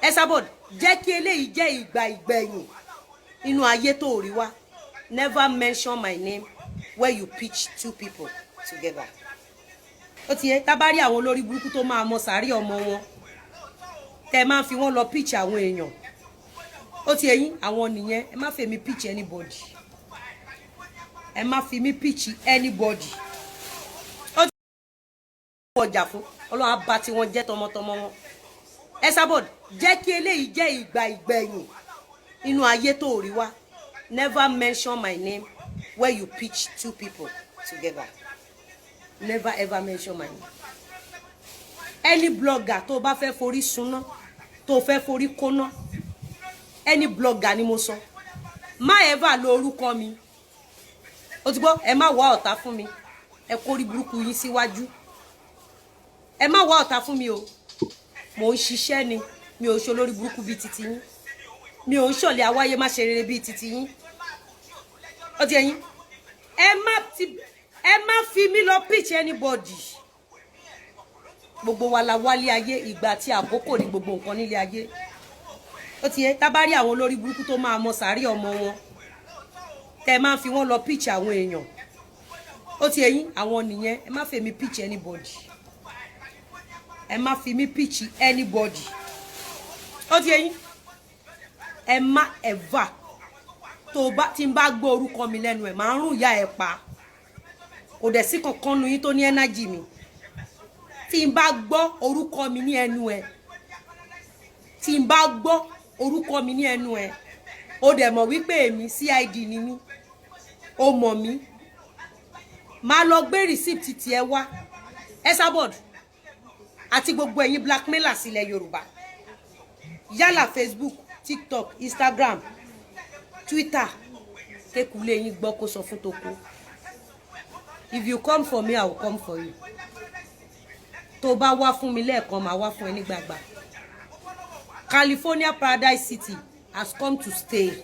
Esabod, jẹ́ kí eléyìí jẹ́ ìgbà ìgbẹ̀yìn inú ayé tó rí wá. Never mention my name where you pitch two people together. Ó ti yẹ. Tá bá rí àwọn olórí burúkú tó máa mọ sàárì ọmọ wọn, tẹ máa fi wọn lọ pitch àwọn èèyàn, ó ti yẹ yín, àwọn nìyẹn. Ẹ má fi mi pitch anybody, ẹ má fi mi pitch anybody. Ó ti ọjà fún Ọlọ́run á bá tí wọ́n jẹ́ tọmọtọmọ wọn. Esabod, jẹ́ kí eléyìí jẹ́ ìgbà ìgbẹ̀yìn inú ayé tó rí wá. Never mention my name where you pitch two people together. Never ever mention my name. Any blogger tó bá fẹ́ forí sunná, tó fẹ́ forí kóná, any blogger ni mo sọ, má ever lo orúkọ mi. Ó ti gbọ́? Ẹ má wá ọ̀tá fún mi. Ẹ kórí burúkú yín síwájú. Ẹ má wá ọ̀tá fún mi o. Mò ń ṣiṣẹ́ ni. Mi ò ṣe olórí burúkú bíi titi yín. Mi ò ń ṣọ̀lẹ̀ àwáyé má ṣe rere bíi titi yín. Ó ti ẹ̀yin, ẹ má fi mí lọ pitch anybody. Gbogbo wa la wálé ayé. Ìgbà àti àkókò ní gbogbo nǹkan nílé ayé. Ó ti yẹ. Tá bá rí àwọn olórí burúkú tó máa mọ sàárì ọmọ wọn, tẹ máa fi wọn lọ pitch àwọn èèyàn, ó ti yẹ yín, àwọn nìyẹn. Ẹ má fi mi pitch anybody, ẹ má fi mí pitch anybody. Ó ti yẹ yín. Ẹ má ever. Tó bá tí n bá gbọ́ orúkọ mi lẹ́nu ẹ̀, máa ń rún ìyá ẹ̀ pa. Kò dẹ̀ sí kankan nu yín tó ní energy mi. Tí n bá gbọ́ orúkọ mi ní ẹnu ẹ̀, tí n bá gbọ́ orúkọ mi ní ẹnu ẹ̀, ó dẹ̀ mọ̀ wípé èmi CID ni mí. Ó mọ̀ mí. Máa lọ gbé receipt tiẹ̀ wá. Esabod àti gbogbo ẹ̀yin blackmailers ilẹ̀ Yorùbá, yálà Facebook, TikTok, Instagram, Twitter, kékulé yín gbọ́ kó sọ fún toko. If you come for me, I will come for you. Tó bá wá fún mi lẹ́ẹ̀kan, máa wá fún ẹ nígbàgbà. California Paradise City has come to stay.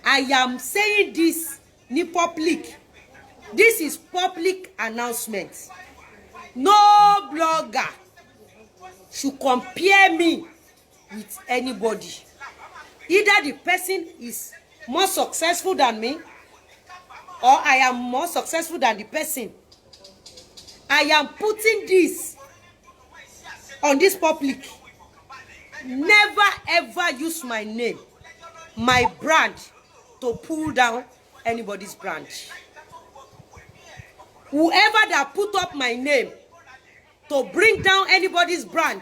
I am saying this ní public. This is public announcement. No blogger should compare me with anybody. Either the person is more successful than me or I am more successful than the person. I am putting this on this public. Never ever use my name, my brand, to pull down anybody's brand. Whoever that put up my name to bring down anybody's brand,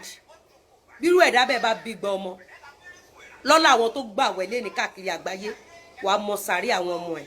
bírú ẹ̀dá bẹ́ẹ̀ bá bí gbọ́ ọmọ lọ́lá àwọn tó gbà wẹ̀lé ní káàkiri àgbáyé, wàá mọ sàárè àwọn ọmọ ẹ̀.